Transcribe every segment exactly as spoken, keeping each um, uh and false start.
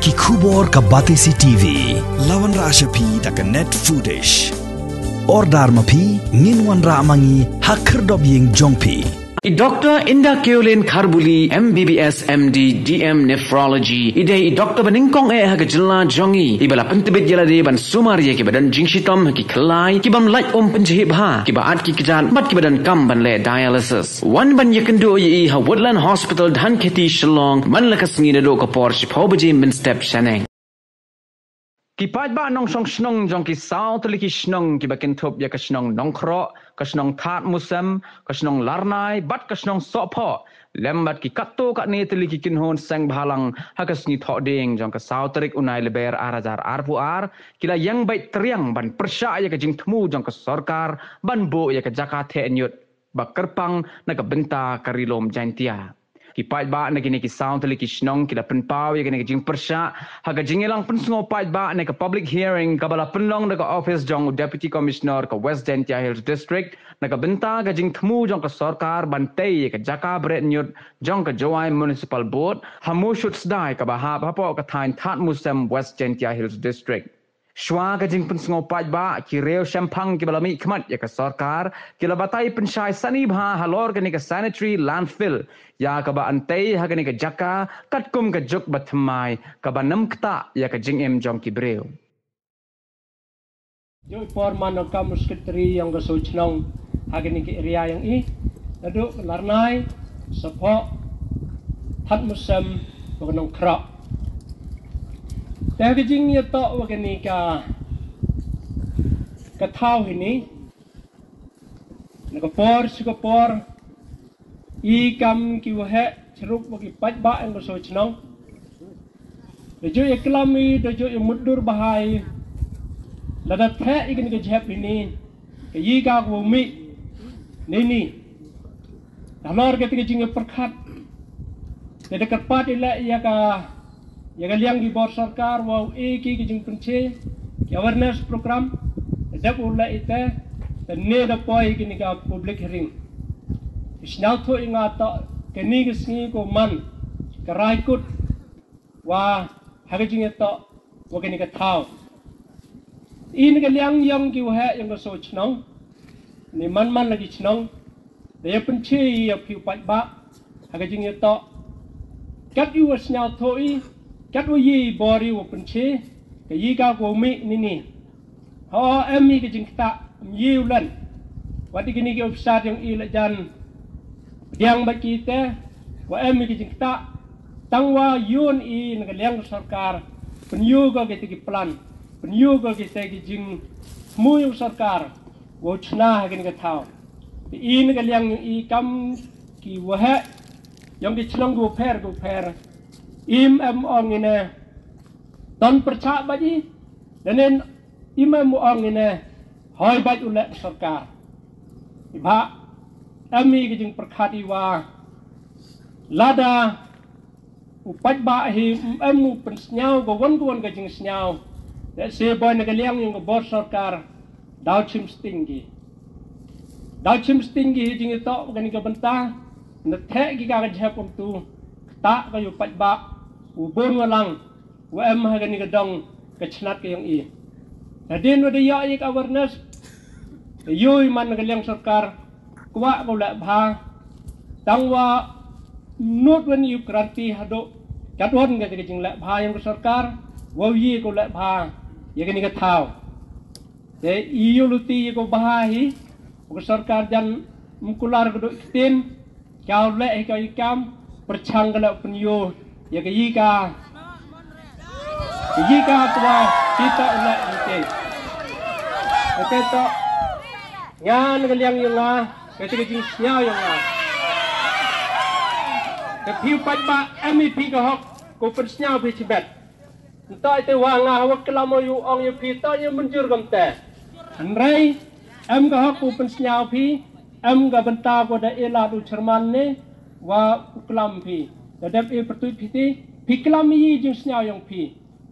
Ki khubor ka Batesi T V. La wanrah sha phi da ka Net Foodish. Order ma phi, ngin wanrah ma ngi ha khyrdop ïing jong phi. I Doctor Inda Keolin Kharbuli, M B B S, M D, D M Nephrology, i dei i doctor ba nyngkong eh ha ka jylla jong ngi, iba la pyntbit ïa lade ban sumar ïa kiba don jingshitom ha ki khlai, ki bym lait um pynjhieh bha, kiba at ki kjat bad kiba donkam ban leh dialysis. Wan ban ïakynduh ïa i ha Woodland Hospital, Dhankheti, Shillong, man la ka sngi naduh ka por shiphew baje mynstep shaneng. Ki paidbah nongshong shnong jong ki saw tylli ki shnong kiba kynthup ïa ka shnong Nongkhroh, ka shnong Thadmusem, ka shnong Larnai bad ka shnong Sohphoh, lem bad ki katto katne tylli ki kynhun seng bhalang, ha ka sngi Thohdieng jong ka saw tarik u Naiïalber ar hajar arphew ar, ki la ïeng beit triang ban pyrshah ïa ka jingthmu jong ka sorkar ban buh ïa ka jaka theh ñiut ba kyrpang na ka bynta ka Ri Lum Jaiñtia. Ki paidbah na kine ki saw tylli ki shnong ki la pynpaw ïa kane ka jingpyrshah ha ka jingïalang pynsngew paidbah ne ka public hearing kaba la pynlong da ka ophis jong u Deputy Commissioner ka West Jaiñtia Hills District, na ka bynta ka jingthmu jong ka sorkar ban tei ïa ka jaka bret ñiut jong ka Jowai Municipal Board ha Mawshut Sdai kaba hap hapoh ka thaiñ Thadmusem, West Jaiñtia Hills District. Shuwa ka jingpynsngew paidbah, ki riew shemphang kiba la mihkhmat ïa ka sorkar ki la batai pynshai sani bha halor kane ka sanitary landfill, ïa kaba yn tei ha kane ka jaka katkum ka juk ba thymmai kaba nym ktah ïa ka jingim jong ki briew. Joi por man nongkam u sekretari ïong ka soi chnong ha kane ka area ïong i, naduh Larnai, Sohphoh, Thadmusem, bad Nongkhroh. Te ha ka jingïatoh wa kane ka, ka thaw hini, na ka por sha ka por, i kam ki waheh, chirup wa ki paidbah ïong ka soi chnong. Da joi ïaklam i, da joi ïamutdur bha i, lada theh i kane ka jhep hini, ka ïa ka wa mih, nini. Halor kata ka jingïapyrkhat. Te da kyrpad i leh ïa ka, ïa ka liang ki bor sorkar wa u e ki ka jingpynche, ki awareness program, da dep u leh i te, te ne da poi kane ka public hearing. Sñiawthuh i nga toh, kane ka sngi ko man, ka rai kut, wa ha ka jingïatoh wa kane ka thaw. I na ka liang ïong ki waheh ïong ka soi chnong, ne man man la ki chnong, da ïapynche ïa phi u paidbah ha ka jingïatoh. Kat i wa sñiawthuh i, kat wa ïa i bor i wa pynche, ka ïa ka wa mih nini. Ho, em i ka jingktah, em i u len. Wat i kini ki officer ïong i la jan pdiang bad ki te, wa em i ka jingktah, tang wa ïun i na ka liang ka sorkar, pynïoh ka kita ki plan, pynïoh ka kita ki jingthmu ïong sorkar, wa u chna ha kini ka thaw. Te i na ka liang ïong i kam ki waheh, ïong ki chnong ki wa pher, ki wa pher. Im em ong i ne, ton pyrchah bad i, lane im em ong i ne, hoi bad u leh sorkar. I bha, em i ka jingpyrkhat i wa, lada, u paidbah hi, em u pynsñiaw, ka wan ka wan ka jingsñiaw. Lehse boi na ka liang ïong ka bor sorkar, daw chim sting ki. Daw chim sting ki hi jingïatoh, kani ka bynta, na theh ki ka ka jhep kumtu, ktah ka ïa u paidbah, u bun wa lang, wa em ha kani ka dong, ka chnat ka ïong i. Hadien wa da ïoh ïa ka awareness, da ïoh i man ka liang sorkar, kwah ka u leh bha, tang wa nud wan ïa u kranti haduh, kat wan ka ka jingleh bha ïong ka sorkar, wa u ïa ka u leh bha, ïa kani ka thaw. Te i ïa u luti ïa ka u bha hi, u ka sorkar jan mkular ka duh ktien, ka u leh hi ka i kam, pyrchang ka leh u pynïoh, ïa ka i ka. Ka i ka twa, kita u leh hi te. Kata to, ngan ka liang ïong nga, kata ka jingsñiaw ïong nga. Ka phi u paidbah, em i phi ka hok, ko pynsñiaw phi chibet. Nta ite wa nga hawa klam o yu ong yu phi ta yu mynjur kam te. Hynrei, em ka hok u pynsñiaw phi, em ka bynta ko da ilat u chairman ne, wa u klam phi. Da dep i pyrtuit phi ti, phi klam i jingsñiaw ïong phi.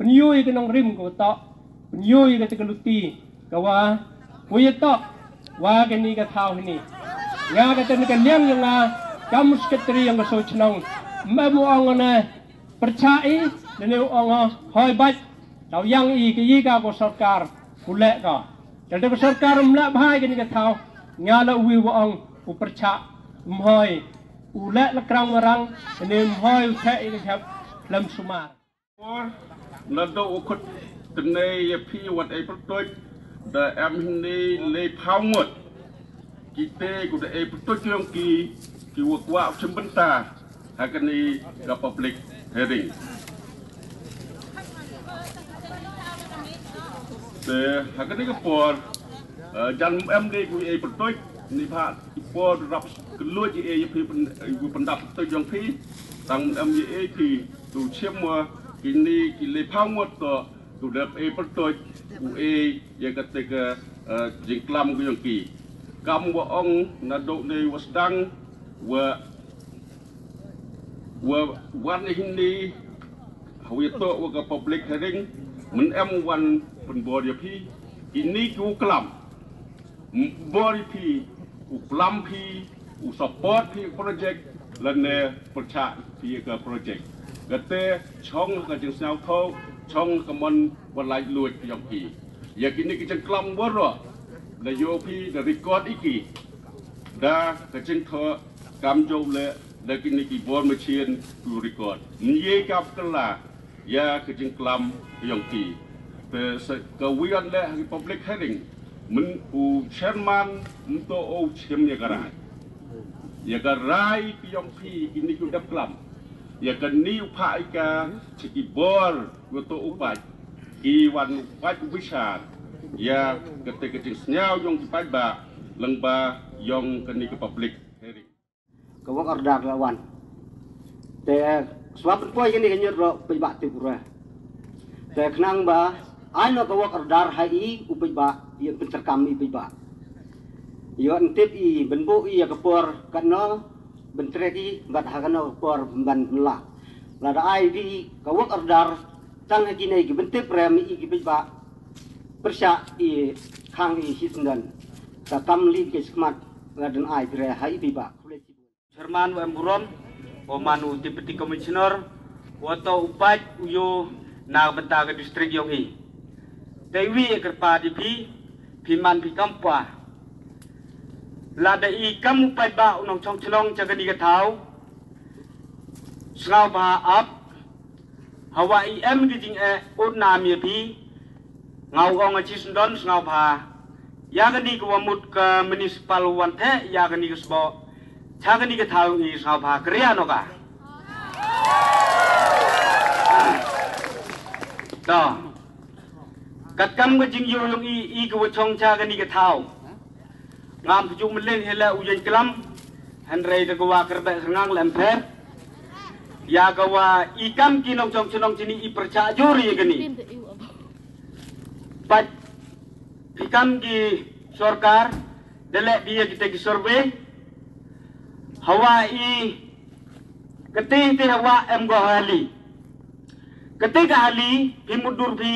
Pynïoh i ka nongrim ko ta, pynïoh i ka te ka luti, ka wa, wa ïa ta, wa kani ka thaw hini. Nga ka te ka liang ïong nga, kam sekretari ïong ka so chnong. Em u ong ne, pyrchah i, Te ne u ong, hoi bad, tau yang i ka yi ka ko sorkar, u leh ka. Te te ko sorkar um leh bha ïa kane ka thaw, nga la uwi u ong, u pyrchah, um hoi, u leh la krang warang, te ne um hoi u theh ïa ka jhep, lem sumar. Por, na do u khut, te ne ïa phi wat ei pyrtuit, da em hynne le phaw ngut. Kita ki da ei pyrtuit yong ki, ki wa kwah chim bynta ha kani ka public hearing. Te ha kani ka por, eh, jan em de ki ei pyrtuit, ni pha ki por rap keluar ji ei phi pen-, eh, pendap pyrtuit yong phi, tang em ji ei phi, tu chim wa, kini ki le phaw ngut to, tu dep ei pyrtuit, u ei, ïa kata ka, eh, jingklam ka yong ki. Kam wa ong na do ne wa sdang, wa, wa wan hynne, ha wi to wa ka public hearing, men em wan pynbor ïa phi, kini ki u klam. Bor ïa phi, u klam phi, u support phi project, lane pyrchah phi ka project. Kata chong ka jingsngewthuh, chong ka mon wa laitluid yong phi. Ïa kini ki jingklam waroh, da ïoh phi, da record ïa ki. Da ka jingthoh, kam jong le, da kini ki bor machine, tu record. Ngi ka kylla, ïa ka jingklam yong ki. Te se ka wi wan le ha ki public hearing, men u chairman, men to u chim ïa ka rai. Ïa ka rai ki yong ki, kini ki u dep klam. Ïa kani u phah ïa ka, cha ki bor, wa to u pait. Ki wan u pait u bishar. Ïa kata ka jingsngew yong ki paidbah, lyngba yong kani ka public hearing. Ka work order la wan. Te, shuwa pynpoi kani ka ñiut ruh paidbah Tripura. Te khnang ba, ai noh ka work order ha i u paidbah, ïa pynterkam i paidbah. Ïoh ntip i, ban buh i ïa ka por katno, ban trei ki, bad ha kano ka por ban lah. Lada ai phi ka work order, tang ha kine ki ban tip rem i ki paidbah. Pyrshah i khang i hi syndon. Ka kam lih ki skhmat, la dang ai phi re ha i paidbah. Chairman wa em burom, wa man u Deputy Commissioner, wa to u pait u ïoh na ka bynta ka district yong i. Te wi e kyrpad ïa phi, phi man phi kam pwa. Lada i kam u paidbah u nongchong chnong cha kani ka thaw. Sngewbha ap, Hawa i em ki jingeh, ut nam ïa phi. Nga u ong a chi syndon sngewbha. Ïa kani ka wa mut ka municipal wan theh, ïa kani ka sboh. Cha kani ka thaw i sngewbha kria noh ka. To. Kat kam ka jingïoh yong i, i ka wa chong cha kani ka thaw. Ngam pjuh mlien hi la u ïeng klam. Hynrei da ka wa kyrbe kyrngang lem pher. Ïa ka wa i kam ki nongchong chnong chini i pyrchah jur ïa kani. Pat phi kam ki sorkar da leh bi ïa kita ki survey. Hawa i Kate te hawa em ko hali. Kate ka hali, phi mut dur phi.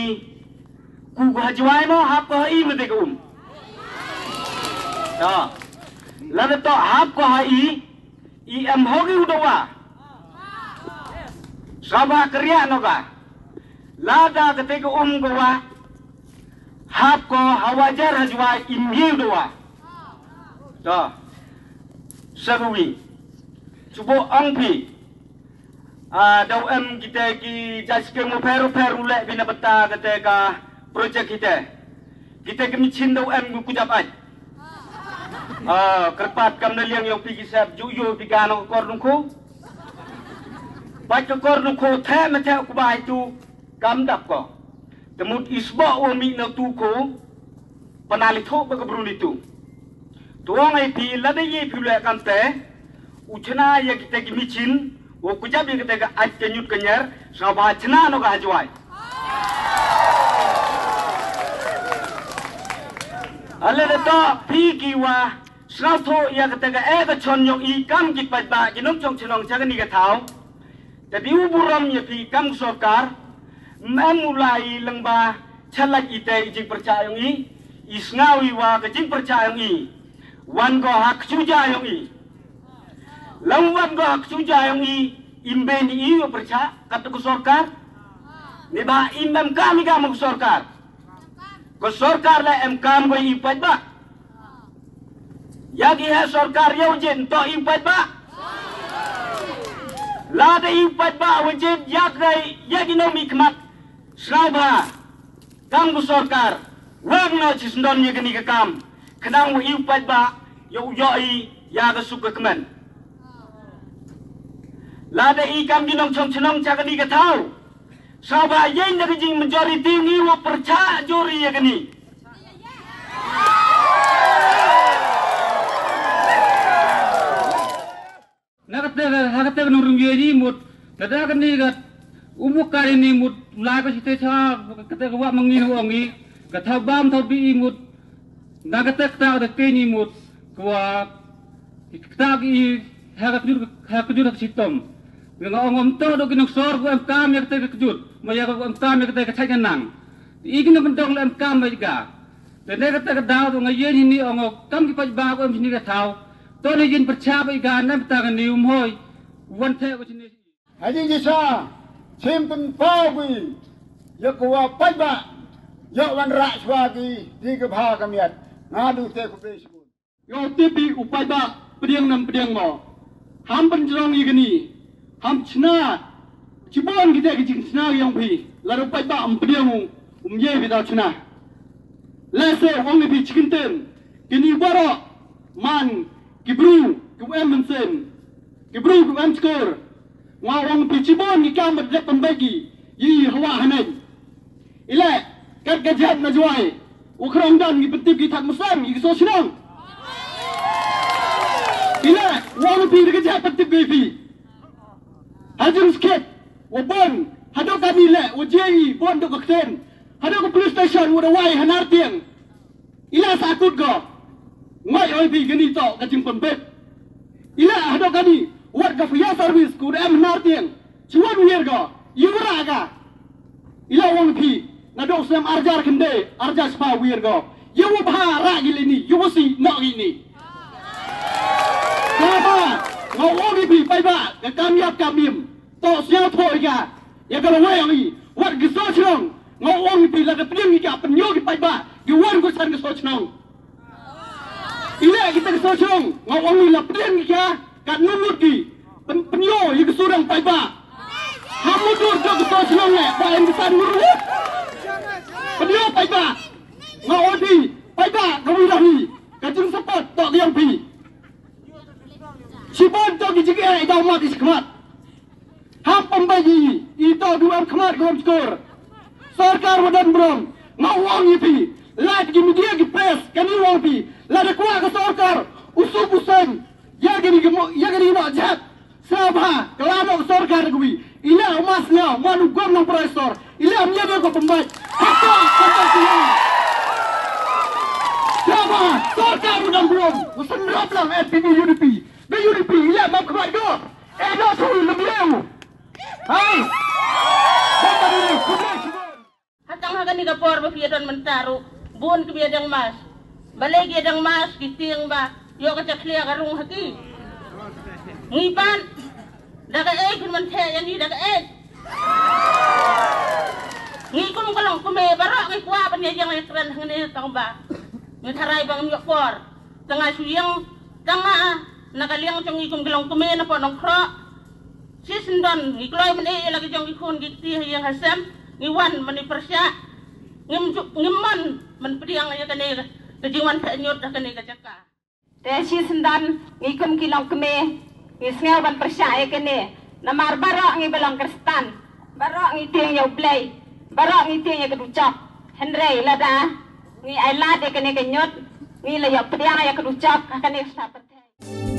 Ku ko ha Jwai mo, hap ko ha i mete ka um. Ta. Lada to hap ko ha i, i em ho ki u dawa. Saba kria no ka. Lada kate ka um ko wa. Hap ko hawa jar ha Jwai im hi u dawa. Ta. Sabawi. Chubo ang phi. Ah, daw em kita ki judge ke mo pher pher u leh bina bata kata ka project kita. Kita ki machine daw em ku jap ai. Ah, kyrpad kam na liang yong phi ki sep ju yo phi ka no kor nung ko. Bai ka kor nung ko the me the ku bai tu kam dap ko. Te mut isba o mi na tu ko. Panali tho ba ka bruni tu. Tuang ai phi lada ye phi le kan te. U chna ya kita ki michin. Wo ku jab ya kita ka ach ka nyut ka nyer. Sa ba chna no ka Jwai. Ale da ta phi ki wa. Sa tho ya kita ka e ka chon yong i kam ki pat ba ki nong chong chnong cha ka ni ka thau. Te di u burom ya phi kam sorkar, mem u lai leng ba, chalak i te i jing pyrchah yong i, i sngaw i wa ka jing pyrchah yong i, wan go ha kchuja yong i. Lam wan go ha kchuja yong i, imbe ni i u pyrchah, kat ku sorkar. Ni ba im em kam i kam u sorkar. Ko sorkar le em kam ko i paidbah. Ya ki he sorkar ya u jin to i paidbah. La da i paidbah u jin ya ka ya ki nong mi khmat. Sngewbha kam ko sorkar wang no chi sndon ya kani ka kam. Khnang u i paidbah ya u yo i ya ka suk ka kmen. La da i kam ki nong chong chnong cha kani ka thaw. Saba ïeng da ka jing majority ngi wa pyrchah juri ïa kani. Na kata ka ha kata ka nong ring ïa ni mut. Kata ka ni ka umuk ka ni mut la ka site cha kata ka wa mangi ong i ka thaw bam thaw bi i mut. Na kata kata ka te ni mut ka wa kata ki ha ka kjut ha ka kjut ha ka sitom. Nga ong om to do ki nong sor ko em kam ïa kata ka kjut. Ma ïa ko em kam ïa kata ka chai nang. I ki nong bendong la em kam ïa ka. Te ne kata ka daw to nga ïen hini ong kam ki paj ba ko em hini ka thaw. To ne ïen percha ba i ga nem ta ka ni um hoi. Wan the ko chini. Haji jisa sim pynpaw ki ïa ka wa paidbah ïa wan rah shwa ki di ka bha ka miat. Nga du te ku pe shibun. Ïa u tipi u paidbah pdiang nam pdiang mo. Ham pynjrong ïa kani ham chna. Chibon kita ki jing chna ïa ong phi la u paidbah am pdiang u um ye bi da chna. Lese ong ïa phi chikin tem kini baro man ki bru ki em mynsen. Ki bru ki em chkor. Nga ong pi chibon ki kam bad lep pembai ki yi hawa hanai. Ile kat ka jat na juai. U khrong dan ki pentip ki thak musang ki so sinong. Ile ong pi ka jat pentip ki pi. Hajung skit. U bon hadok kani le u jai bon dok ka kten. Hadok ka police station u da wai hanar tiang. Ila sa kut go. Ngai oi pi gani to ka jing pembet. Ila hadok gani wat ka fire service ku da em nar tiang. Chuan wir go. Iwra ga. Ila wong pi. Na dok sem arjar kende arjar spa wir go. Iwu bha ra gili ni. Iwu si no gini. Kama. Ngau wong pi pai ba. Ka kam yap kam im. To siang thoi ga. Ïa ka lawei ong i wat ki so chnong nga ong i pi la ka pdiang i ka pynïo ki paidbah ki wan ko san ki so chnong. Ila kita ki so chnong nga ong i la pdiang i ka ka numut ki pyn pynïo i ki surang paidbah. Ha mudur jong ki so chnong le ba en ki san murut pynïo paidbah. Nga ong i paidbah ka wi lah i ka jing support to ki ong pi. Sibon to ki jing i daw mat i skmat. Hap pembayi i to duam khmat gom skor. Sorkar wadan brom nga wong i pi. Lad ki media ki press kani wong pi. Lad kwa ka sorkar usuk usem. Ya gani gamo ya gani no jat. Sabha kelano sorkar gwi. Ila mas no manu gom no pressor. Ila am ya ko pembai. Hapa pembai. Sabha sorkar wadan brom. Usen rap lang N P P U D P. Be U D P ila mam khmat go. Eh, no, sorry, lem lem. Hai. Bang tadi ni, kublai shibun. Hatang ha kani ka por ba phi ïa don mynta ruh bun ki ba ïa dang mas. Balei ki ïa dang mas ki tieng ba ïoh ka jakhlia ka rung ha ki. Ngi pan da ka ei phin man the ïa ngi da ka ei. Ngi kum ka long kume baroh ngi kwah ban ïa ïeng ïa kren hangne tang ba ngi tharai ba ngim ïoh por. Tang nga shu ïeng tang nga na ka liang jong ngi kum ki long kume na po nongkhroh. Shi syndon ngi kloi mynne ïa la ki jong ki khun ki kti ha ïing ha sem ngi wan mynne pyrshah ngim juk ngim mon mynpdiang ïa kane ka jingwan theh ñiut ha kane ka jaka. Te shi syndon ngi kum ki long kmie ngi sngew ban pyrshah ïa kane namar baroh ngi ba long Khristan baroh ngi tieng ïa U Blei baroh ngi tieng ïa ka dujok. Hynrei lada ngi ai lad ïa kane ka ñiut ngi la ïoh pdiang ïa ka dujok ha kane ka pyrthei.